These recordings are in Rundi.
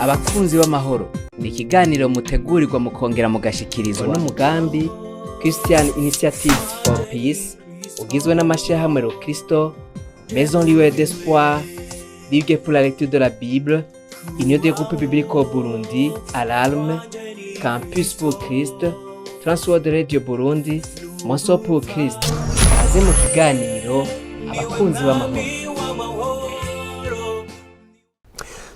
Abakunzi b'amahoro ni ikiganiro mutegurirwa mukongera mugashikirizwa n'umugambi Christian Initiatives for Peace, ugizwe n'amashirahamwe Rokristo, Maison Lueur d'Espoir, Ligue pour la lecture de la Bible, Union des groupes bibliques au Burundi, Alarme, Campus pour Christ, Transworld Radio Burundi, Moso pour Christ. Aze mu kiganiro Abakunzi b'amahoro.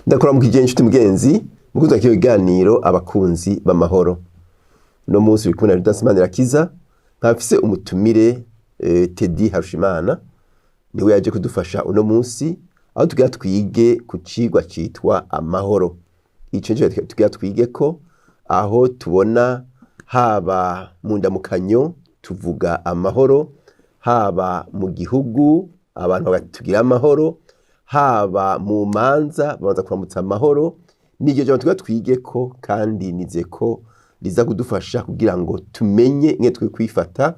Ndakuramukije inshuti mugenzi mukunzi wa kino kiganiro Abakunzi b'amahoro. Uno munsi uri kumwe na Judas Manirakiza, nkaba mfise umutumire Teddy Harushimana, niwe yaje kudufasha uno munsi aho tugira twige ku cigwa citwa amahoro. Ico nico tugira twige ko aho tubona haba mu ndamukanyo tuvuga amahoro, haba mu gihugu abantu batugira amahoro, haba mu manza babanza kuramutsa amahoro. N'iryo jambo tugira twige ko, kandi nizeye ko riza kudufasha kugira ngo tumenye ingene dukwiye kwifata,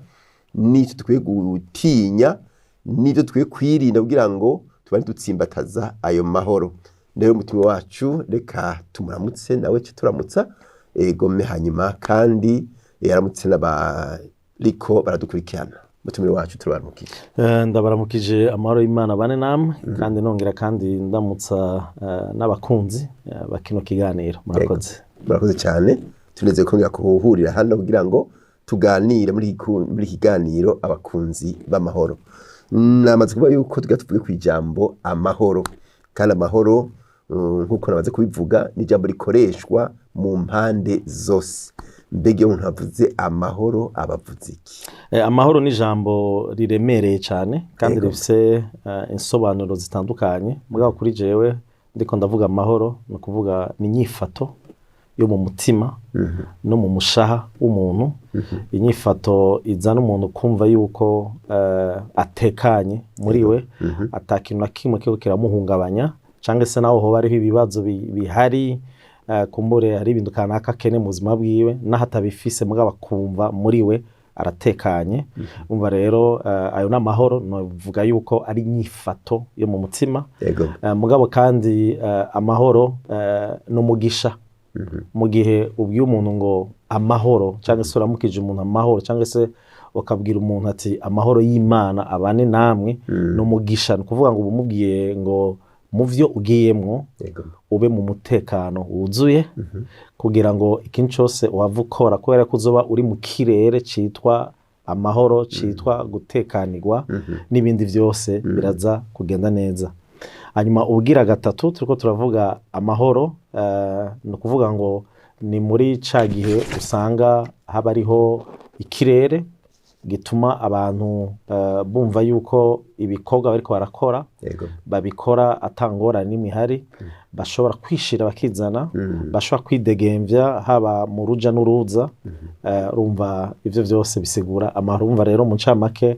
n'icyo dukwiye gutinya, n'ivyo dukwiye kwirinda kugira ngo tubane dutsimbataza ayo mahoro. Rero umutima wacu reka tumuramutse, nawe ce turamutsa egome, hanyuma kandi yaramutse n'abariko baradukurikirana. Umutumire wacu, turabaramukije. Ndabaramukije, amahoro y'Imana bane namwe, kandi nongera kandi ndamutsa n'abakunzi ba kino kiganiro. Murakoze. Murakoze cyane, tuneze kongera kuhurira hano kugira ngo tuganire muri iki kiganiro Abakunzi b'amahoro. Namaze kuvuga yuko tugira tuvuge ku ijambo amahoro, kandi amahoro nk'uko namaze kubivuga ni ijambo rikoreshwa mu mpande zose. Mbega iyo umuntu avuze amahoro aba avuze iki? Amahoro ni ijambo riremereye cyane kandi rifise insobanuro zitandukanye. Mugabo kuri jewe ndiko ndavuga amahoro, ni ukuvuga ni inyifato yo mu mutima no mu mushaha w'umuntu, inyifato izana umuntu kumva yuko atekanye muri we, ata kintu na kimwe kiriko kiramuhungabanya, cyangwa se naho hoba hariho ibibazo bihari, kumbure hari ibintu kanaka akeneye mu buzima bwiwe, naho atabifise, mugabo akumva muri we aratekanye. Umva rero, ayo ni amahoro, novuga yuko ari inyifato yo mu mutima. Mugabo kandi amahoro ni umugisha. Mu gihe ubwiye umuntu ngo amahoro, cyangwa se uramukije umuntu amahoro, cyangwa se ukabwira umuntu ati amahoro y'Imana abane namwe, ni umugisha. Ni ukuvuga ngo uba umubwiye ngo mu vyo ugiyemwo ube mu mutekano wuzuye, kugira ngo ikintu cyose wava ukora, kubera ko uzoba uri mu kirere citwa amahoro, citwa gutekanirwa, n'ibindi byose biraza kugenda neza. Hanyuma ubwira gatatu, turiko turavuga amahoro, ni ukuvuga ngo ni muri ca gihe usanga haba hariho ikirere gituma abantu bumva yuko ibikorwa bariko barakora babikora ata ngorane n'imwe ihari, bashobora kwishira bakizana, bashobora kwidegemvya haba mu ruja n'uruza. Urumva ivyo vyose bisigura amahoro. Urumva rero mu ncamake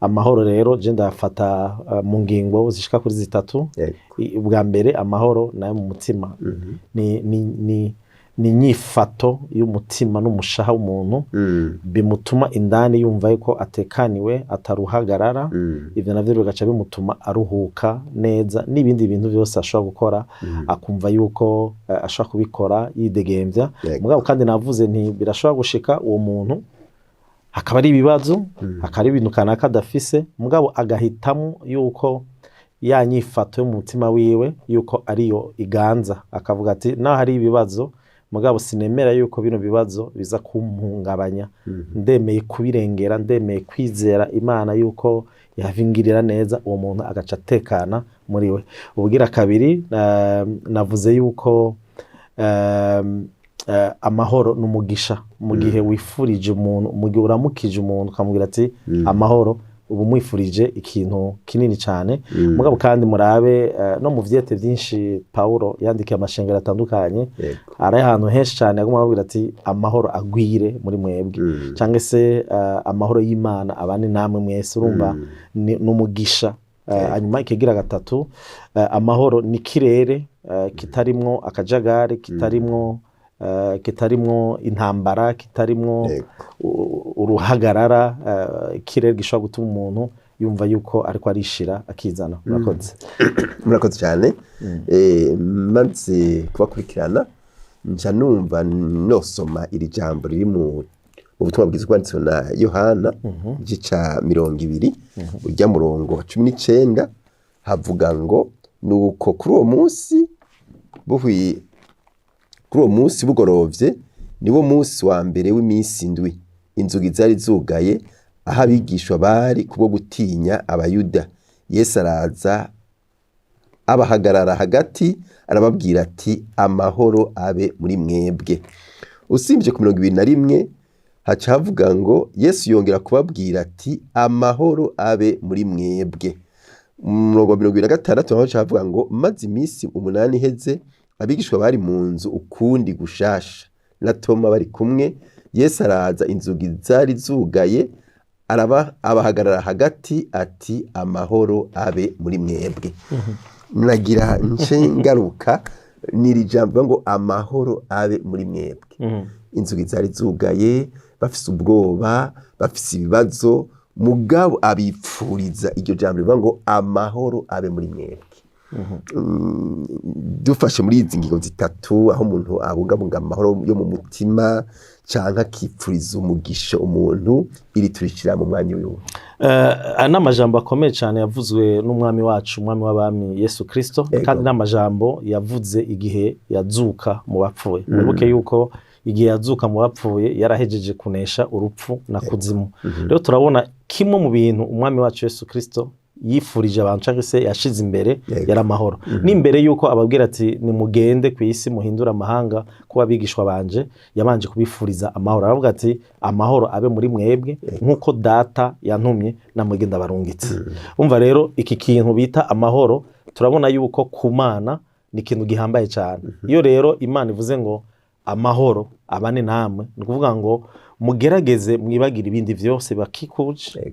amahoro rero je ndayafata mu ngingo zishika kuri zitatu. Ubwa mbere, amahoro nayo mu mutima ni inyifato y'umutima n'umushaha w'umuntu bimutuma indani yumva yuko atekaniwe, ataruhagarara. Ivyo navyo bigaca bimutuma aruhuka neza, n'ibindi bintu byose ashobora gukora akumva yuko ashobora kubikora yidegemvya. Mugabo kandi navuze nti birashobora gushika uwo muntu hakaba ari ibibazo, hakaba ari ibintu kanaka adafise, mugabo agahitamo yuko ya nyifato yo mu mutima wiwe yuko ariyo iganza, akavuga ati naho hari ibibazo, mugabo sinemera yuko bino bibazo biza kumpungabanya, ndemeye kubirengera, ndemeye kwizera Imana yuko yavingirira neza. Uwo muntu agaca atekana muri we. Ubugira kabiri, navuze yuko amahoro ni umugisha. Mu gihe wifurije umuntu, mu gihe uramukije umuntu ukamubwira ati amahoro, uba umwifurije ikintu kinini cyane. Mugabo kandi murabe no mu vyete vyinshi Paulo yandikiye amashengero atandukanye, ari ahantu henshi cyane yaguma ababwira ati amahoro agwire muri mwebwe, cyangwa se amahoro y'Imana abane namwe mwese. Urumva ni umugisha. Hanyuma ikigira gatatu, amahoro ni ikirere kitarimwo akajagari, kitarimwo intambara, kitarimwo uruhagarara, ikirere gishobora gutuma umuntu yumva yuko ariko arishira akizana. Murakoze. Murakoze cyane. Maze kubakurikirana, nca numva nosoma iri jambo riri mu butumwa bwiza bwanditswe na Yohana, igice ca 20, urya murongo wa 19, havuga ngo: "Nuko kuri uwo munsi buhwi, kuri uwo munsi bugorovye, niwo munsi wa mbere w'iminsi 7, inzugi zari zugaye aho abigishwa bari kubwo gutinya Abayuda, Yesu araza abahagarara hagati, arababwira ati: 'Amahoro abe muri mwebwe.'" Usimbye ku 21, haca havuga ngo: "Yesu yongera kubabwira ati: 'Amahoro abe muri mwebwe.'" Umurongo wa 26 naho haca havuga ngo: "Maze iminsi 8 iheze, abigishwa bari mu nzu ukundi gushasha, na Toma bari kumwe. Yesu araza, inzugi zari zugaye, araba abahagarara hagati ati: 'Amahoro abe muri mwebwe.'" Nagira nce ngaruka n'iri jambo ngo "Amahoro abe muri mwebwe". Inzugi zari zugaye, bafise ubwoba, bafise ibibazo, mugabo abipfuriza iryo jambo rivuga ngo "Amahoro abe muri mwebwe". Dufashe muri izi ngingo zitatu, aho umuntu abungabunga amahoro yo mu mutima canke akipfuriza umugisha umuntu, iri turishira mu mwanya uyu? Aya ni amajambo akomeye cyane yavuzwe n'umwami wacu, umwami w'abami Yesu Kristo. Kandi ni amajambo yavuze igihe yazuka mu bapfuye. Mwibuke yuko igihe yazuka mu bapfuye yarahejeje kunesha urupfu na kuzimu. Rero turabona kimwe mu bintu umwami wacu Yesu Kristo yifurije abantu cyangwa se yashize imbere yari amahoro. N'imbere yuko ababwira ati: "Nimugende ku isi muhindure amahanga kuba abigishwa banje", yabanje kubifuriza amahoro, aravuga ati: "Amahoro abe muri mwebwe, nk'uko Data yantumye, namwebwe ndabarungitse." Umva rero, iki kintu bita amahoro, turabona yuko ku Mana ni ikintu gihambaye cyane. Iyo rero Imana ivuze ngo "Amahoro abane namwe", ni ukuvuga ngo mugerageze mwibagire ibindi byose bakikuje,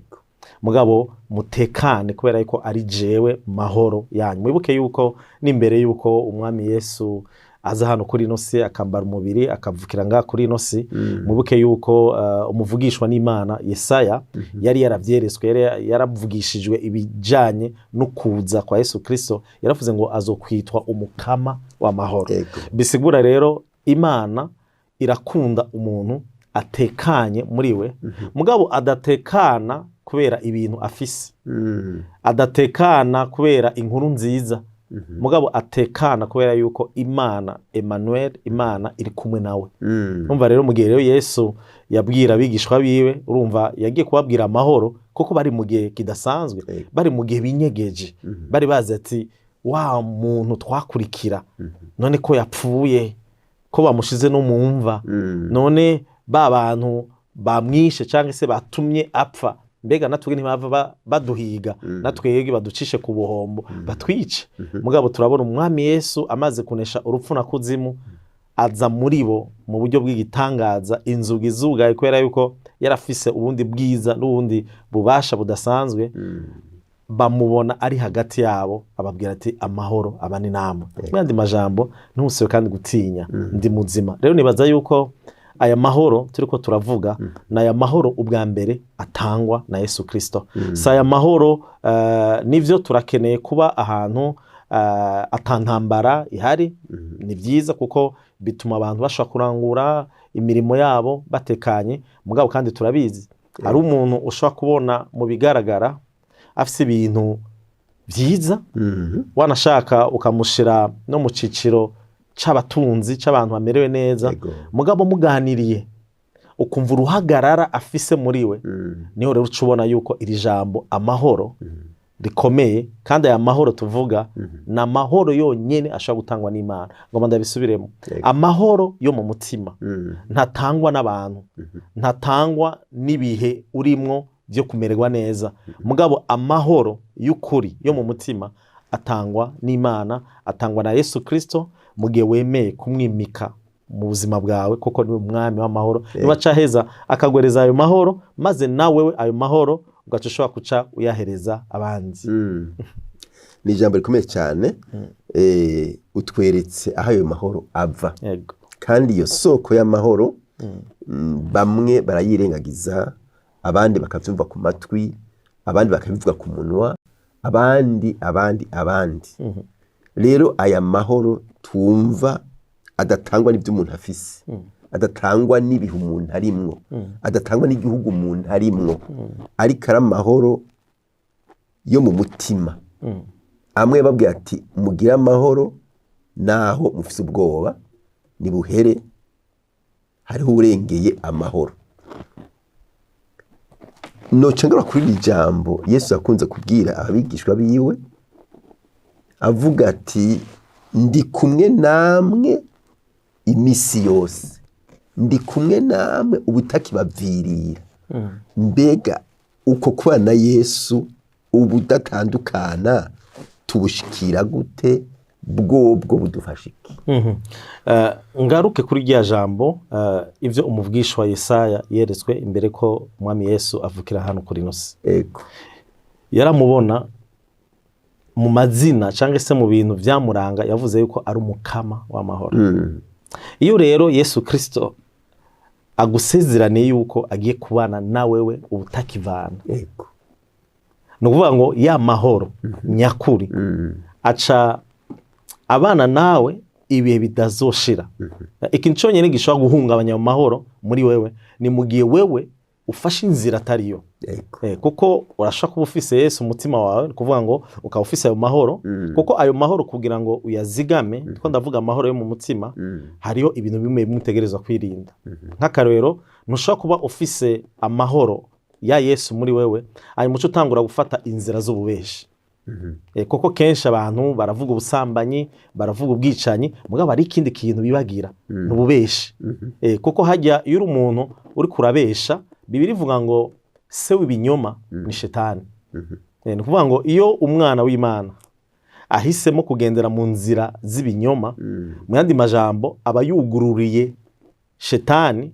mugabo mutekane, kubera yuko ari jewe mahoro yanyu. Mwibuke yuko n'imbere yuko umwami Yesu aza hano kuri ino si, akambara umubiri, akavukira ngaha kuri ino si, mwibuke yuko umuvugishwa n'Imana Yesaya yari yaravyeretswe, yari yaravugishijwe ibijanye no kuza kwa Yesu Kristo. Yaravuze ngo azokwitwa Umukama w'amahoro. Bisigura rero Imana irakunda umuntu atekanye muri we, mugabo adatekana kubera ibintu afise, adatekana kubera inkuru nziza, mugabo atekana kubera yuko Imana Emmanuel, Imana iri kumwe nawe. Urumva rero, mu gihe rero Yesu yabwira abigishwa biwe, urumva yagiye kubabwira amahoro kuko bari mu gihe kidasanzwe, bari mu gihe binyegeje, bari bazi ati: "Wa muntu twakurikira, none ko yapfuye, ko bamushize no mu mva, none ba bantu bamwishe cyangwa se batumye apfa, mbega natwe ntibava baduhiga, natwebwe baducishe ku buhombo, batwice?" Mugabo turabona umwami Yesu amaze kunesha urupfu na kuzimu, aza muri bo mu buryo bw'igitangaza, inzugi zugaye, kubera yuko yarafise ubundi bwiza n'ubundi bubasha budasanzwe. Bamubona ari hagati yabo, ababwira ati: "Amahoro abane namwe." Mu yandi majambo, ntusibe kandi gutinya, ndi muzima. Rero nibaza yuko aya mahoro turiko turavuga ni aya mahoro ubwa mbere atangwa na Yesu Kristo. Si aya mahoro, nivyo turakeneye kuba ahantu atantambara ihari, ni byiza kuko bituma abantu bashobora kurangura imirimo yabo batekanye. Mugabo kandi turabizi, hari umuntu ushobora kubona mu bigaragara afise ibintu byiza, wanashaka ukamushira no mu ciciro c'abatunzi, c'abantu bamerewe neza, mugabo muganiriye ukumva uruhagarara afise muri we. Niho rero uca ubona yuko iri jambo amahoro rikomeye. Kandi aya mahoro tuvuga ni amahoro yonyene ashobora gutangwa n'Imana. Ngomba ndabisubiremo: amahoro yo mu mutima ntatangwa n'abantu, ntatangwa n'ibihe urimwo byo kumererwa neza, mugabo amahoro y'ukuri yo mu mutima atangwa n'Imana, atangwa na Yesu Kristo, mu gihe wemeye kumwimika mu buzima bwawe, kuko niwe mwami w'amahoro. Niba acaheza akagwereza ayo mahoro, maze nawe ayo mahoro ugaca ushobora kuca uyahereza abandi. Ni ijambo rikomeye cyane. Utweretse aho ayo mahoro ava. Kandi iyo soko y'amahoro, bamwe barayirengagiza, abandi bakavyumva ku matwi. Abandi bakabivuga ku munwa, abandi, abandi, abandi. Rero aya mahoro twumva adatangwa n'ibyo umuntu afise, adatangwa n'ibihe umuntu arimwo, adatangwa n'igihugu umuntu arimwo, ariko ari amahoro yo mu mutima. Amwe babwira ati: "Mugire amahoro naho mufise ubwoba, nibuhere, hariho urengeye amahoro." Noca ngaruka kuri iri jambo Yesu yakunze kubwira abigishwa biwe, avuga ati: "Ndi kumwe namwe imisi yose, ndi kumwe namwe ubutakibavirira." Mbega uko kubana na Yesu ubudatandukana tubushikira gute? Bwobwo budufasha iki? Ngaruke kuri rya jambo, ivyo umuvugishwa Yesaya yeretswe imbere ko umwami Yesu avukira hano kuri ino si. Yaramubona mu mazina cyangwa se mu bintu vyamuranga, yavuze yuko ari umukama w'amahoro. Iyo rero Yesu Kristo agusezeraniye yuko agiye kubana na wewe ubutakivana, ni ukuvuga ngo ya mahoro nyakuri aca abana nawe ibihe bidazoshira. Ikintu cyonyine gishobora guhungabanya mu mahoro muri wewe ni mu gihe wewe ufashe inzira atariyo. Kuko urashobora kuba ufise Yesu umutima wawe, ni ukuvuga ngo ukaba ufise ayo mahoro, kuko ayo mahoro kugira ngo uyazigame, ndiko ndavuga amahoro yo mu mutima, hariho ibintu bimwe bimwe utegerezwa kwirinda. Nk'akarorero, ntushobora kuba ufise amahoro ya Yesu muri wewe hanyuma uce utangura gufata inzira z'ububeshi. Kuko kenshi abantu baravuga ubusambanyi, baravuga ubwicanyi, mugabo hari ikindi kintu bibagira, ni ububeshi. Kuko hajya iyo uri umuntu uri kurabesha, Bibiliya ivuga ngo se w'ibinyoma ni Shetani. Ni ukuvuga ngo iyo umwana w'Imana ahisemo kugendera mu nzira z'ibinyoma, mu yandi majambo aba yugururiye Shetani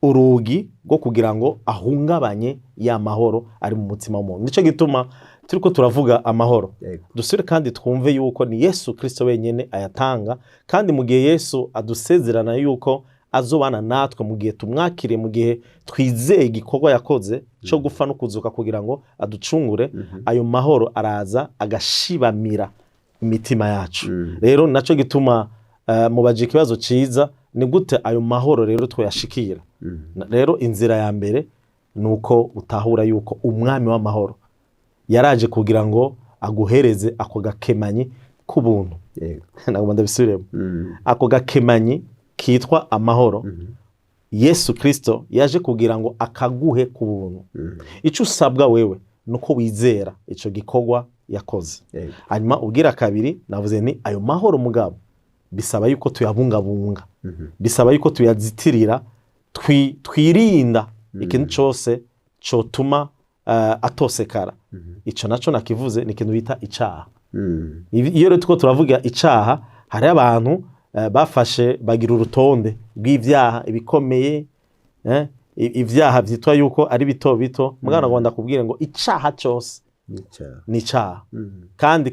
urugi rwo kugira ngo ahungabanye ya mahoro ari mu mutima w'umuntu. Nicyo gituma turiko turavuga amahoro, dusubire kandi twumve yuko ni Yesu Kristo wenyine ayatanga, kandi mu gihe Yesu adusezerana yuko azobana natwe mu gihe tumwakiriye, mu gihe twizeye igikorwa yakoze cyo gupfa no kuzuka kugira ngo aducungure, ayo mahoro araza agashibamira imitima yacu. Rero naco gituma mubaje ikibazo ciza: ni gute ayo mahoro rero twayashikira? Rero inzira ya mbere ni uko utahura yuko umwami w'amahoro yaraje kugira ngo aguhereze ako gakemanyi k'ubuntu. Nagomba ndabisubiremo: ako gakemanyi kitwa amahoro, Yesu Kristo yaje kugira ngo akaguhe ku buntu. Icyo usabwa wewe ni uko wizera icyo gikorwa yakoze. Hanyuma ubwira kabiri navuze ni ayo mahoro, mugabo bisaba yuko tuyabungabunga, bisaba yuko tuyazitirira, twirinda ikintu cyose cyotuma atosekara. Ico naco nakivuze ni ikintu bita icaha. Iyo rero turiko turavuga icaha, hariho abantu bafashe bagira urutonde rw'ivyaha ibikomeye, ivyaha vyitwa yuko ari bito bito. Mugabo ngo ndakubwire ngo icaha cose N'icyaha. ni icaha, kandi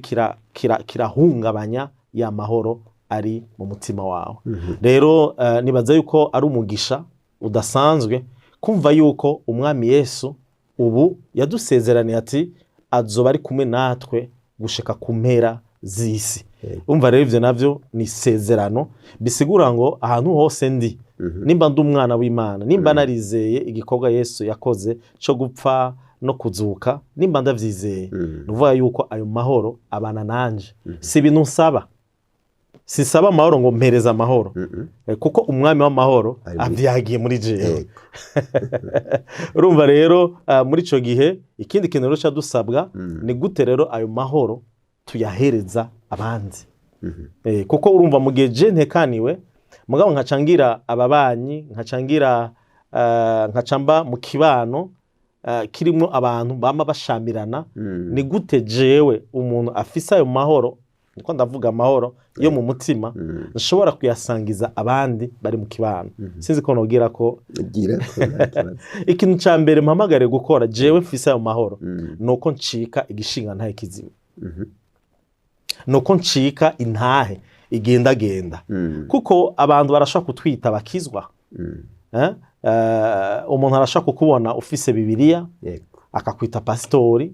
kirahungabanya ya mahoro ari mu mutima wawe. Rero nibaza yuko ari umugisha udasanzwe kumva yuko umwami Yesu ubu yadusezeraniye ati azoba ari kumwe natwe gushika ku mpera z'isi. Umva rero, ivyo navyo ni isezerano, bisigura ngo ahantu hose ndi, nimba ndi umwana w'Imana, nimba narizeye igikorwa Yesu yakoze cyo gupfa no kuzuka, nimba ndavyizeye, ni ukuvuga yuko ayo mahoro abana nanje. Si ibintu nsaba, sinsaba amahoro ngo mpereze amahoro. Kuko umwami w'amahoro Ari muri- avyagiye muri jewe. Urumva rero, muri ico gihe ikindi kintu rero ca dusabwa ni gute rero ayo mahoro tuyahereza abandi? Kuko urumva mu gihe je ntekaniwe, mugabo nkaca ngira ababanyi, nkaca ngira nkaca mba mu kibano kirimwo abantu bama bashamirana, ni gute jewe umuntu afise ayo mahoro, niko ndavuga amahoro yo mu mutima, nshobora kuyasangiza abandi bari mu kibano? Sinzi ko nobwira ko. Gira ko nta kibazo. Ikintu ca mbere mpamagare gukora jewe mfise ayo mahoro nuko ncika igishinga ntahe kizima, nuko ncika intahe igendagenda, kuko abantu barashobora kutwita bakizwa. Eh? Umuntu arashobora kukubona ufise Bibiliya, Akakwita pasitori,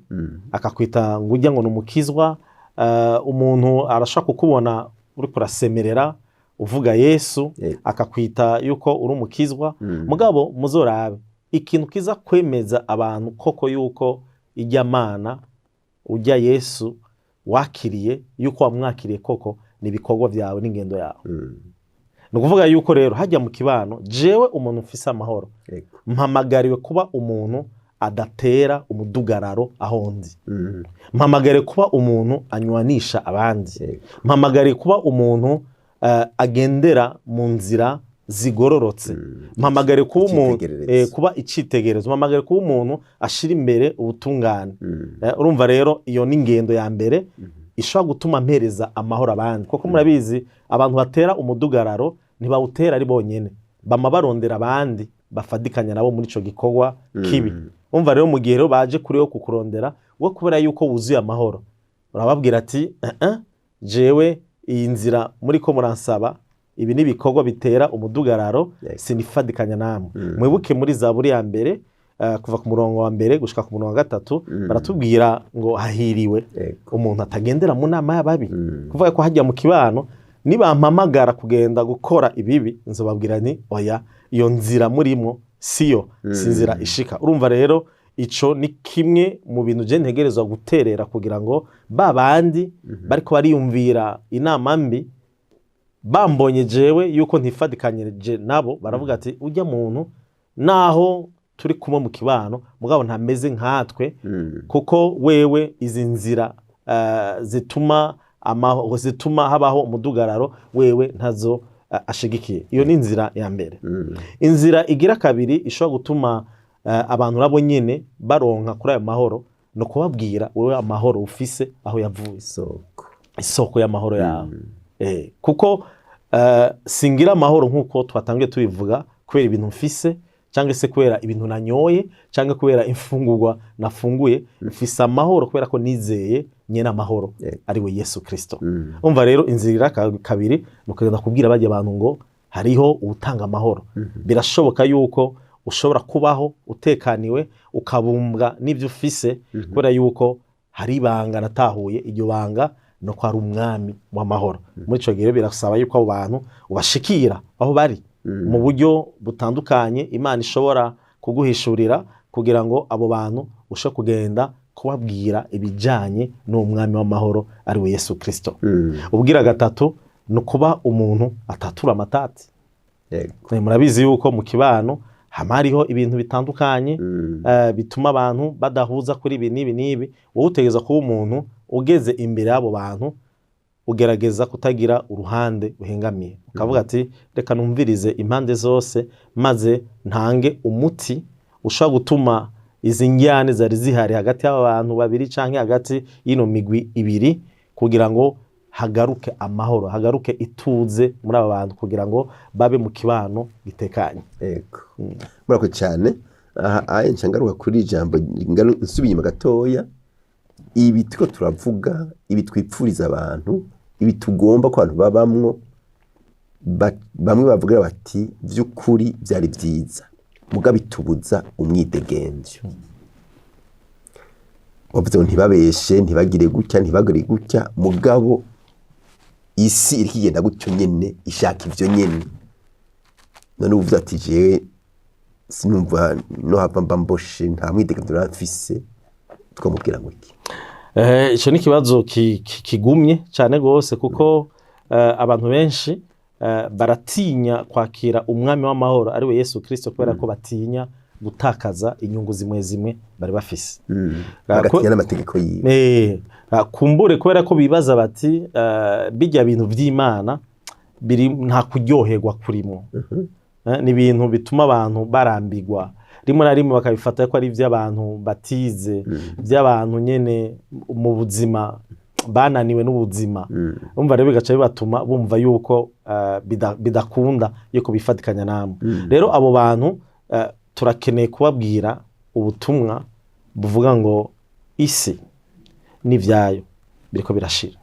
akakwita ngo ujya ngo ni umukizwa. Umuntu arashobora kukubona uri kurasemerera uvuga Yesu, akakwita yuko uri umukizwa. Mugabo muzorabe ikintu kiza kwemeza abantu koko yuko ijya Mana, ujya Yesu wakiriye, yuko wamwakiriye koko, ni ibikorwa byawe n'ingendo yawe. Ni ukuvuga yuko rero hajya mu kibano, jewe umuntu ufise amahoro, mpamagariwe kuba umuntu adatera umudugararo aho ndi. Mpamagariwe kuba umuntu anywanisha abandi. Mpamagariwe kuba umuntu agendera mu nzira zigororotse. Mpamagariwe kuba umuntu Icitegererezo. Kuba icitegererezo. Mpamagariwe kuba umuntu ashira imbere ubutungane. Urumva rero iyo ni ingendo ya mbere ishobora gutuma mpereza amahoro abandi, kuko murabizi, abantu batera umudugararo ntibawutera ari bonyene, bama barondera abandi bafadikanya nabo muri ico gikorwa kibi. Umva rero, mu gihe rero baje kuri wo kukurondera, wo kubera yuko wuzuye amahoro, urababwira ati: "Eh, eh, jewe iyi nzira muri ko muransaba, ibi ni ibikorwa bitera umudugararo, sinifadikanya namwe." Mwibuke muri Zaburi ya mbere, kuva ku murongo wa mbere gushika ku murongo wa gatatu, baratubwira ngo hahiriwe umuntu atagendera mu nama y'ababi. Kuvuga ko hajya mu kibano, nibampamagara kugenda gukora ibibi, nzobabwira nti: "Oya, iyo nzira murimo siyo, si inzira ishika." Urumva rero ico ni kimwe mu bintu je ntegerezwa guterera kugira ngo ba bandi bariko bariyumvira inama mbi, bambonye jewe yuko ntifadikanyije nabo, baravuga ati: "Ujya muntu, naho turi kumwe mu kibano, mugabo ntameze nkatwe, kuko wewe izi nzira zituma habaho umudugararo, wewe ntazo ashigikiye." Iyo ni inzira ya mbere. Inzira igira kabiri ishobora gutuma abantu nabo nyene baronka kuri ayo mahoro, ni ukubabwira wewe amahoro ufise aho yavuye, Isoko. Isoko y'amahoro yawe. Kuko singira amahoro, nk'uko twatangiye tubivuga, kubera ibintu mfise, cyangwa se kubera ibintu nanyoye, cyangwa kubera imfungurwa nafunguye. Mfise amahoro kubera ko nizeye nyene amahoro, ari we Yesu Kristo. Umva rero, inzira kabiri ni ukugenda kubwira bajya abantu ngo hariho uwutanga amahoro. Birashoboka yuko ushobora kubaho utekaniwe, ukabumbwa n'ibyo ufise, kubera yuko hari ibanga natahuye. Iryo banga ni uko hari umwami w'amahoro. Muri icyo gihe birasaba yuko abo bantu ubashikira aho bari mu buryo butandukanye Imana ishobora kuguhishurira, kugira ngo abo bantu ushobore kugenda kubabwira ibijyanye n'umwami w'amahoro, ari we Yesu Kirisito. Ubwira gatatu ni ukuba umuntu atatura amatati. Murabizi yuko mu kibano hama hariho ibintu bitandukanye bituma abantu badahuza kuri ibi n'ibi n'ibi. Wowe utegereza kuba umuntu ugeze imbere y'abo bantu ugerageza kutagira uruhande uhengamiye, ukavuga ati: "Reka numvirize impande zose, maze ntange umuti ushobora gutuma izi njyane zari zihari hagati y'aba bantu babiri canke hagati y'ino migwi ibiri, kugira ngo hagaruke amahoro, hagaruke ituze muri aba bantu, kugira ngo babe mu kibano gitekanye." Yego, murakoze cyane. Aha aye nca ngaruka kuri ijambo, nsubiye inyuma gatoya. Ibi turiko turavuga, ibi twipfuriza abantu, ibi tugomba ko abantu babamwo, bamwe bavugira bati: "Vy'ukuri vyari vyiza, muga bitubuza umwidegemvyo." Wavuze ngo ntibabeshe, ntibagire gutya, ntibagire gutya, mugabo isi iriko igenda gutyo nyene, ishaka ivyo nyene. None uvuze ati: "Jewe sinumva no hava mba mboshe, nta mwidegemvyo mfise," twamubwira ngo iki? Ico ni ikibazo kigumye cyane gose, kuko abantu benshi baratinya kwakira umwami w'amahoro, ari we Yesu Kristo, kubera ko batinya gutakaza inyungu zimwe zimwe bari bafise. Bagatinya n'amategeko yiwe. Kumbure kubera ko bibaza bati: "Bijya bintu vy'Imana biri nta kuryoherwa kurimo." Ni ibintu bituma abantu barambigwa, rimwe na rimwe bakabifata ko ari iby'abantu batize, by'abantu nyene mu buzima bananiwe n'ubuzima. Umva rero, bigaca bibatuma bumva yuko bidakunda yuko bifatikanya namwe. Rero abo bantu turakeneye kubabwira ubutumwa buvuga ngo isi n'ivyayo biriko birashira.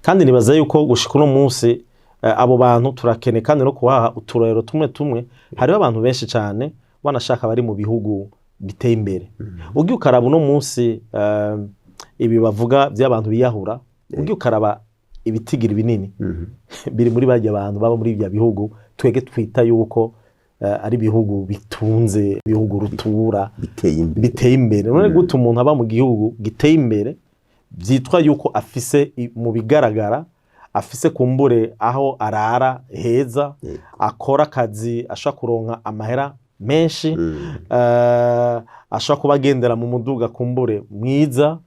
Kandi nibaza yuko gushika uno munsi abo bantu turakeneye kandi no kubaha uturorero tumwe tumwe. Hariho abantu benshi cyane, wanashaka, bari mu bihugu. biteye imbere. Ugiye ukaraba uno munsi, ibi bavuga by'abantu biyahura, ugiye ukaraba ibitigiri binini biri muri bajya abantu baba muri ibyo bihugu twege twita yuko ari ibihugu bitunze, ibihugu rutura, biteye imbere. Biteye imbere. None gute umuntu aba mu gihugu giteye imbere, byitwa yuko afise mu bigaragara afise kumbure aho arara heza, akora akazi ashobora kuronka amahera menshi, ashobora kuba agendera mu muduga kumbure mwiza,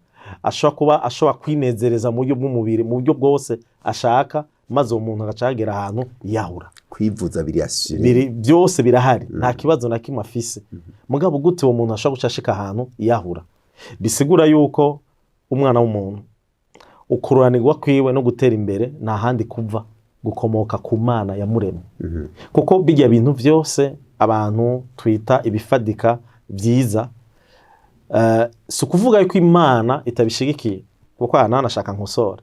ashobora kuba ashobora kwinezereza mu buryo bw'umubiri, mu buryo bwose ashaka, maze uwo muntu agaca yagera ahantu yahura? Kwivuza biri assuré. Biri byose birahari, nta kibazo na kimwe afise. Mugabo gute uwo muntu ashobora guca ashika ahantu yahura? Bisigura yuko umwana w'umuntu, ukururanirwa kwiwe no gutera imbere nta handi kuva, gukomoka ku Mana yamuremye, kuko bijya bintu byose abantu twita ibifadika byiza, si ukuvuga yuko Imana itabishigikiye, kuko aha nashaka nkosora.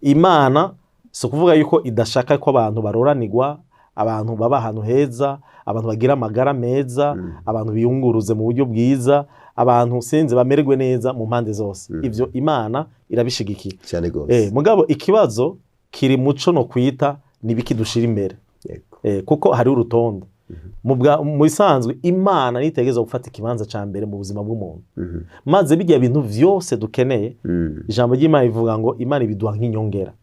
Imana si ukuvuga yuko idashaka ko abantu baroranirwa, abantu baba ahantu heza, abantu bagira amagara meza, abantu biyunguruze mu buryo bwiza, abantu sinzi bamererwe neza mu mpande zose. Ibyo Imana irabishigikiye. Cyane gose. Mugabo ikibazo kiri muco no kwita nibiki dushira imbere. Kuko hari urutonde. Mu bisanzwe Imana nitegerezwa gufata ikibanza ca mbere mu buzima bw'umuntu, maze bijya bintu vyose dukeneye, ijambo ry'Imana rivuga ngo Imana ibiduha nk'inyongera.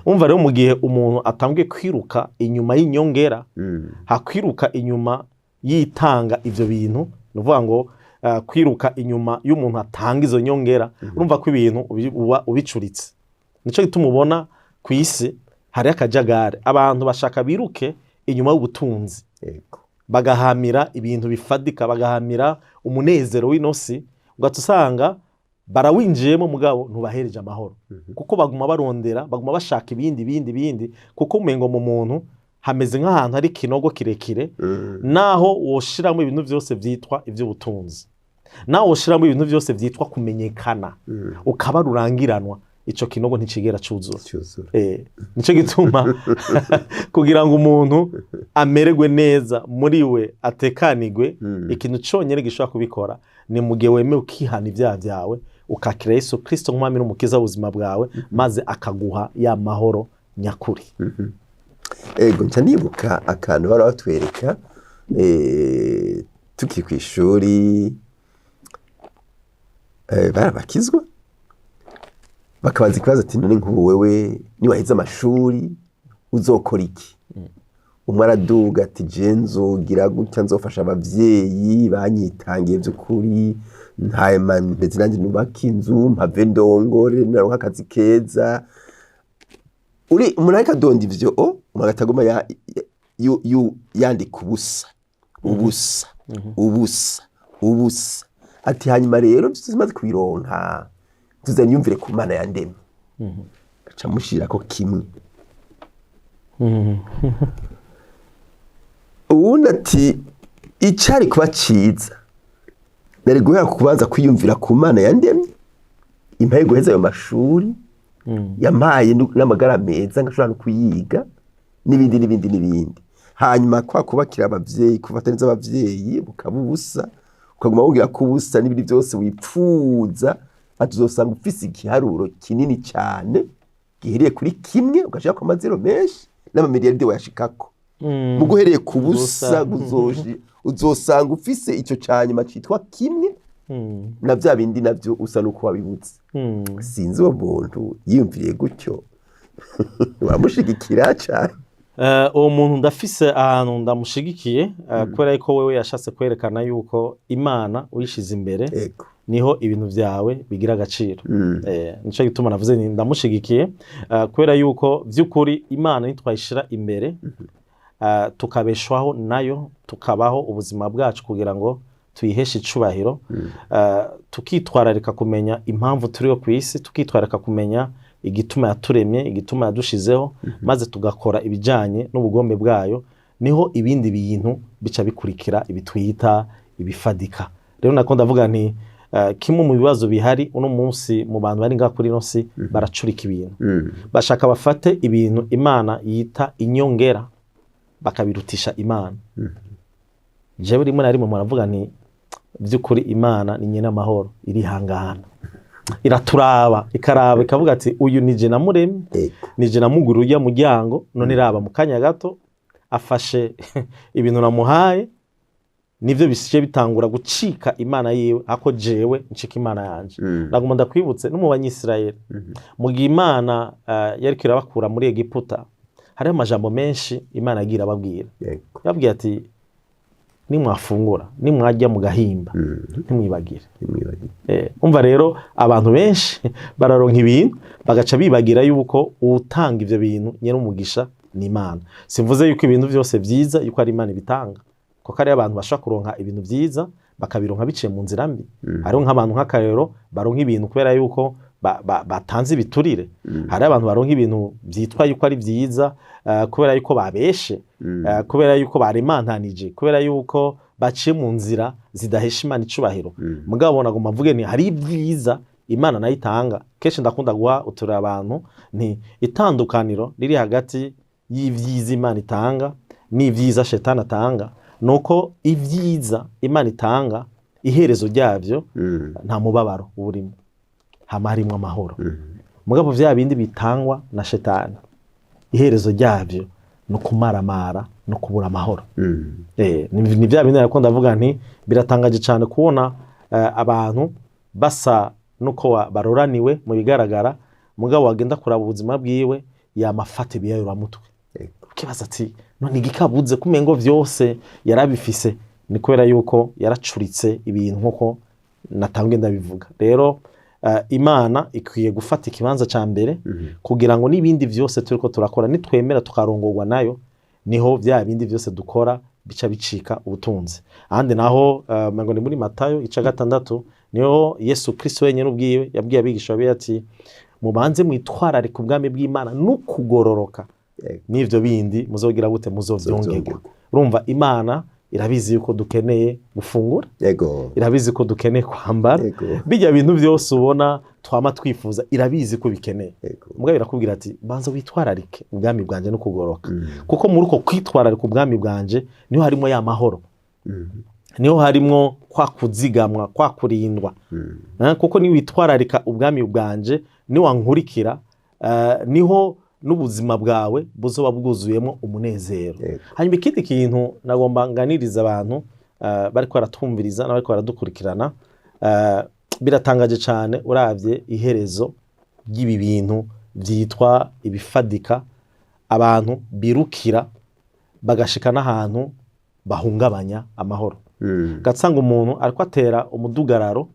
Umva rero, mu gihe umuntu atanguye kwiruka inyuma y'inyongera, hakwiruka inyuma yitanga ivyo bintu, ni ukuvuga ngo kwiruka inyuma y'umuntu atanga izo nyongera, urumva ko ibintu uba ubicuritse. Nico gituma ubona ku isi hari akajagari, abantu bashaka biruke inyuma y'ubutunzi, bagahamira ibintu bifadika, bagahamira umunezero w'inosi, ugaca usanga barawinjiyemo, mugabo ntubahereje amahoro, kuko baguma barondera, baguma bashaka ibindi, ibindi, ibindi, kuko umengo mu muntu hameze nk'ahantu hari ikinogo kirekire, naho woshiramo ibintu byose byitwa iby'ubutunzi, naho woshiramo ibintu byose byitwa kumenyekana, ukaba rurangiranwa, ico kinogo nticigera cuzura. Cyuzura. Nico gituma kugira ngo umuntu amererwe neza muri we, atekanigwe, ikintu conyene gishobora kubikora ni mu gihe wemewe ukihana ibyaha byawe, ukakira Yesu Kristo nk'umwami n'umukiza w'ubuzima bwawe, maze akaguha ya mahoro nyakuri. Ego, nca nibuka akantu bari batwereka tukiri ku ishuri, barabakizwa bakabaza ikibazo ati: "None nk'ubu wewe niwaheze amashuri uzokora iki?" Umwe araduga ati: "Je nzogira gutya, nzofasha abavyeyi banyitangiye by'ukuri, ntayema ndetse nanjye nubaka inzu, mpave ndongore, naronka akazi keza." Uri umuntu ariko adonda ivyo, o umuntu ataguma yandika ubusa, ubusa, ubusa, ubusa, ati: "Hanyuma rero tuzimaze kubironka tuzanyumvire ku Mana yandemye." Aca mushirako kimwe. Uwundi ati: "Icari kuba ciza nari guhera kubanza kwiyumvira ku Mana yandemye, impaye guheza ayo mashuri, yampaye n'amagara meza ngashobora no kuyiga, n'ibindi n'ibindi n'ibindi. Hanyuma kwa kubakira abavyeyi, kufata neza abavyeyi, bukaba ubusa, ukaguma wubwira ko ubusa n'ibindi byose wipfuza." Ati: "Uzosanga ufise igiharuro kinini cyane gihereye kuri kimwe, ugashirako amazero menshi, n'amamiliyaride wayashikako. Mu guhereye ku busa, uzosanga ufise ico ca nyuma citwa kimwe, na vya bindi navyo usa nuko wabibutse." Sinzi uwo muntu yiyumviriye gutyo, uramushigikira cane? Uwo muntu ndafise ahantu ndamushigikiye, kubera yuko wewe yashatse kwerekana yuko Imana uyishize imbere, niho ibintu vyawe bigira agaciro. Nico gituma navuze nti ndamushigikiye, kubera yuko vy'ukuri Imana nitwayishira imbere, tukabeshwaho nayo, tukabaho ubuzima bwacu kugira ngo tuyiheshe icubahiro, tukitwararika kumenya impamvu turiho ku isi, tukitwararika kumenya igituma yaturemye, igituma yadushizeho, maze tugakora ibijanye n'ubugombe bwayo, niho ibindi bintu bica bikurikira, ibitwita ibifadika. Rero nako ndavuga nti kimwe mu bibazo bihari uno munsi mu bantu bari ngaha kuri ino si, baracurika ibintu, bashaka bafate ibintu Imana yita inyongera bakabirutisha Imana. Jewe rimwe na rimwe muravuga nti By'ukuri Imana ni nyina amahoro, irihangana, iraturaba, ikaraba, ikavuga ati: "Uyu ni je namuremye, nije namugura ujya muryango, none iraba mu kanya gato afashe ibintu namuhaye, nivyo bisije bitangura gucika imana yiwe, ako jewe ncika imana yanje." Naguma ndakwibutse no mu Banyisirayeli, mu gihe Imana yariko irabakura muri Egiputa, hariho amajambo menshi Imana yagiye irababwira. Yababwiye ati: "Nimwafungura, nimwajya mu gahimba, ntimwibagire." Ntimwibagire. Umva rero, abantu benshi bararonka ibintu bagaca bibagira yuko utanga ivyo bintu nyene umugisha ni Imana. Simvuze yuko ibintu vyose vyiza yuko ari Imana ibitanga, kuko hariyo abantu bashobora kuronka ibintu vyiza bakabironka biciye mu nzira mbi. Hariho nk'abantu, nk'akarero, baronka ibintu kubera yuko batanze ibiturire. Hariho abantu baronka ibintu vyitwa yuko ari vyiza kubera yuko babeshe, kubera yuko baremantanije, kubera yuko baciye mu nzira zidahesha Imana icubahiro. Mugabo nagomba mvuge ni hari ibyiza Imana nayo itanga. Kenshi ndakunda guha uturere abantu nti itandukaniro riri hagati y'ivyiza Imana itanga n'ivyiza Shetani atanga nuko ibyiza Imana itanga, iherezo ryavyo nta mubabaro uba urimo, hama harimwo amahoro. Mugabo vya bindi bitangwa na Shetani, iherezo ryavyo ni ukumaramara no kubura amahoro. Ni vya bindi nariko ndavuga nti biratangaje cyane kubona abantu basa nuko baroraniwe mu bigaragara, mugabo wagenda kuraba ubuzima bwiwe yamafata ibiyayuramutwe, ukibaza ati: "None igikabuze kumengo vyose yarabifise?" Ni kubera yuko yaracuritse ibintu, nkuko natangiye ndabivuga. Rero Imana ikwiye gufata ikibanza ca mbere kugira ngo n'ibindi vyose turiko turakora, nitwemera tukarongorwa nayo, niho vya bindi vyose dukora bica bicika ubutunzi. Ahandi naho ngo ni muri Matayo ica 6, niho Yesu Kristo wenyine ubwiwe yabwiye abigisha biwe ati: "Mubanze mwitwararike ubwami bw'Imana n'ukugororoka, n'ivyo bindi muzogira gute? Muzovyongerwa." Muzovyongerwa. Urumva, Imana irabizi yuko dukeneye gufungura, irabizi ko dukeneye kwambara, bijya bintu byose ubona twama twifuza, irabizi ko bikeneye. Mugabo irakubwira ati: "Banza witwararike ubwami bwanje no kugoroka," kuko muri uko kwitwararika ubwami bwanje niho harimo ya mahoro, niho harimwo kwa kuzigamwa, kwa kurindwa. Kuko niwitwararika ubwami bwanje, niwankurikira, niho n'ubuzima bwawe buzoba bwuzuyemo umunezero. Hanyuma ikindi kintu nagomba nganiriza abantu bariko baratwumviriza n'abariko baradukurikirana, biratangaje cyane uravye iherezo ry'ibi bintu vyitwa ibifadika, abantu birukira bagashika n'ahantu bahungabanya amahoro. Ugasanga umuntu ariko atera umudugararo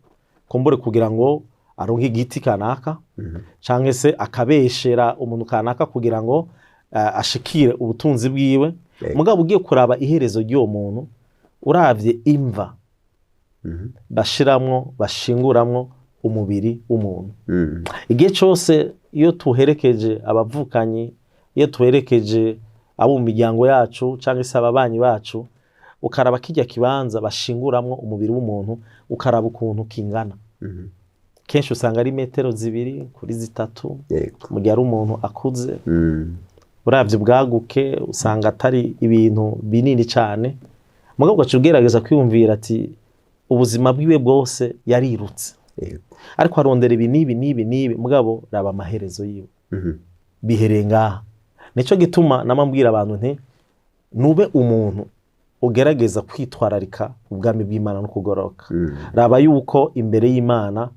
kumbure kugira ngo aronke igiti kanaka, canke se akabeshera umuntu kanaka kugira ngo ashikire ubutunzi bwiwe. Mugabo ugiye kuraba iherezo ry'uwo muntu, uravye imva bashiramwo, bashinguramwo umubiri w'umuntu, igihe cose iyo tuherekeje abavukanyi, iyo tuherekeje abo mu miryango yacu cyangwa se ababanyi bacu, ukaraba kijya kibanza bashinguramwo umubiri w'umuntu, ukaraba ukuntu kingana, kenshi usanga ari metero 2 kuri 3, mu gihe ari umuntu akuze. Uravye ubwaguke usanga atari ibintu binini cyane, mugabo ugaca ugerageza kwiyumvira ati ubuzima bwiwe bwose yarirutse, ariko arondera ibi n'ibi n'ibi n'ibi, mugabo raba amaherezo yiwe, bihereye ngaha. Nico gituma nama mbwira abantu nti nube umuntu ugerageza kwitwararika ubwami bw'Imana no kugororoka. Raba yuko imbere y'Imana,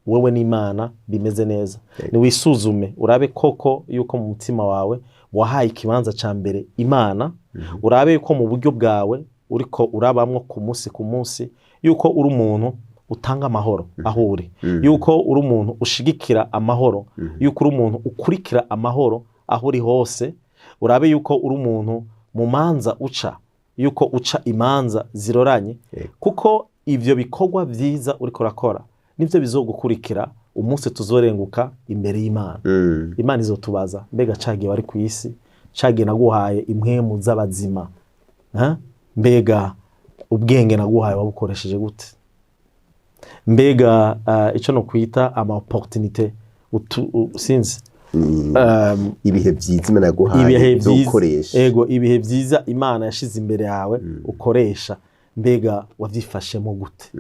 wowe n'Imana bimeze neza. Niwisuzume urabe koko yuko mu mutima wawe wahaye ikibanza ca mbere Imana, urabe yuko mu buryo bwawe uriko urabamwo ku munsi ku munsi yuko uri umuntu utanga amahoro aho uri, yuko uri umuntu ushigikira amahoro, yuko uri umuntu ukurikira amahoro aho uri hose. Urabe yuko uri umuntu mu manza uca, yuko uca imanza ziroranye, kuko ivyo bikorwa vyiza uriko urakora nivyo bizogukurikira umunsi tuzorenguka imbere y'Imana. Imana izotubaza: "Mbega cagiye wari ku isi, cagiye naguhaye impwemu z'abazima, ha? Mbega ubwenge naguhaye wabukoresheje gute? Mbega ico no kwita ama opportunité sinzi." Ibihe vyiza Imana yaguhaye Ibihe vyo vyiza gukoresha. Ego, ibihe vyiza Imana yashize imbere yawe ukoresha. Mbega wavyifashemo gute?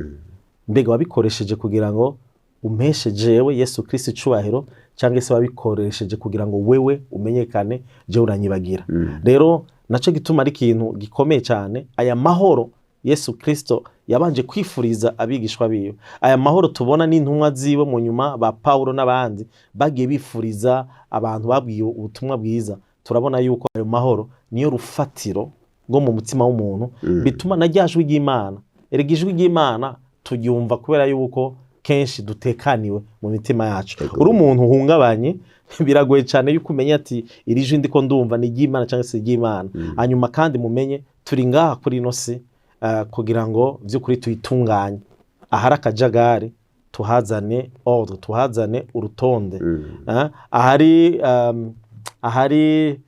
Mbega wabikoresheje kugira ngo umpeshe jewe Yesu Kristo icubahiro, cyangwa se wabikoresheje kugira ngo wewe umenyekane, jewe uranyibagira? Rero naco gituma ari ikintu gikomeye cyane. Aya mahoro Yesu Kristo yabanje kwifuriza abigishwa biwe, aya mahoro tubona n'intumwa ziwe mu nyuma, ba Paulo n'abandi bagiye bifuriza abantu babwiwe ubutumwa bwiza, turabona yuko ayo mahoro niyo rufatiro rwo mu mutima w'umuntu, bituma na rya jwi ry'Imana. Erega ijwi ry'Imana turyumva kubera yuko kenshi dutekaniwe mu mitima yacu. Uri umuntu uhungabanye, biragoye cyane yuko umenya ati iri jwi ndiko ndumva ni iry'Imana cyangwa se iry'Imana. Hanyuma kandi mumenye, turi ngaha kuri ino si kugira ngo by'ukuri tuyitunganye. Ahari akajagari tuhazane ordre, tuhazane urutonde. Ahari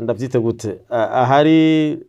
ndabyite gute, ahari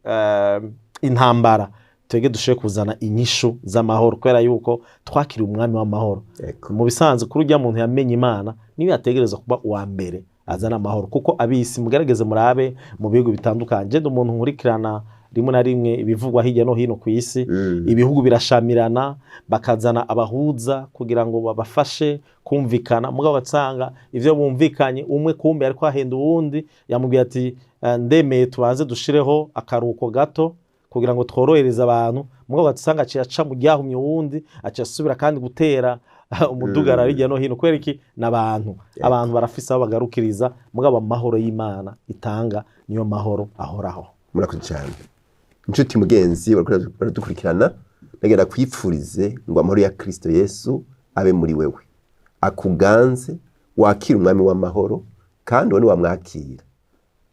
intambara, twebwe dushoboye kuzana inyishu z'amahoro, kubera yuko twakiriye umwami w'amahoro. Mu bisanzwe, kuri ujya muntu yamenye Imana, niyo yategereza kuba uwa mbere azana amahoro, kuko abisi mugerageze murabe mu bihugu bitandukanye. Je ndi umuntu nkurikirana rimwe na rimwe ibivugwa hirya no hino ku isi. Ibihugu birashamirana, bakazana abahuza kugira ngo babafashe kumvikana, mugabo bagasanga ivyo bumvikanye, umwe kumbe ariko ahenda uwundi, yamubwiye ati "Ndemeye tubanze dushireho akaruhuko gato kugira ngo tworohereze abantu", mugabo ugasanga aciye aca mu ryahumye uwundi, aciye asubira kandi gutera umudugara hirya no hino. Kubera iki? N'abantu, abantu barafise aho bagarukiriza, mugabo amahoro y'Imana itanga niyo mahoro ahoraho. Murakoze cyane, inshuti mugenzi bariko baradukurikirana. Ndagenda kwipfurize ngo amahoro ya Kristo Yesu abe muri wewe, akuganze, wakira umwami w'amahoro. Kandi ubone wamwakira,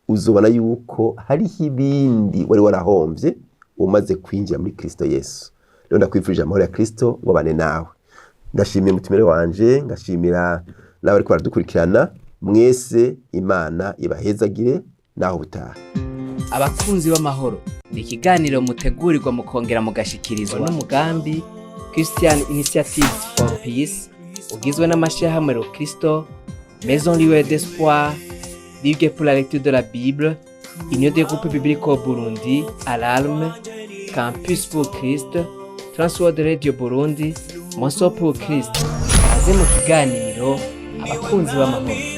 uzobona yuko hariho ibindi wari warahomvye umaze kwinjira muri Kristo Yesu. Rero ndakwifurije amahoro ya Kristo ngo abane nawe. Ndashimiye umutumire wanje, ngashimira n'abariko baradukurikirana mwese. Imana ibahezagire, naho butaha. Abakunzi b'amahoro ni ikiganiro mutegurirwa mukongera mugashikirizwa n'umugambi Christian Initiatives for Peace, ugizwe n'amashyirahamwe Rokristo, Maison Lueur d'Espoir, Ligue pour la lecture de la Bible, Union des groupes bibliques au Burundi, Alarme, Campus pour Christ, Transworld Radio Burundi, Monso pour Christ. Aze mu kiganiro Abakunzi b'Amahoro.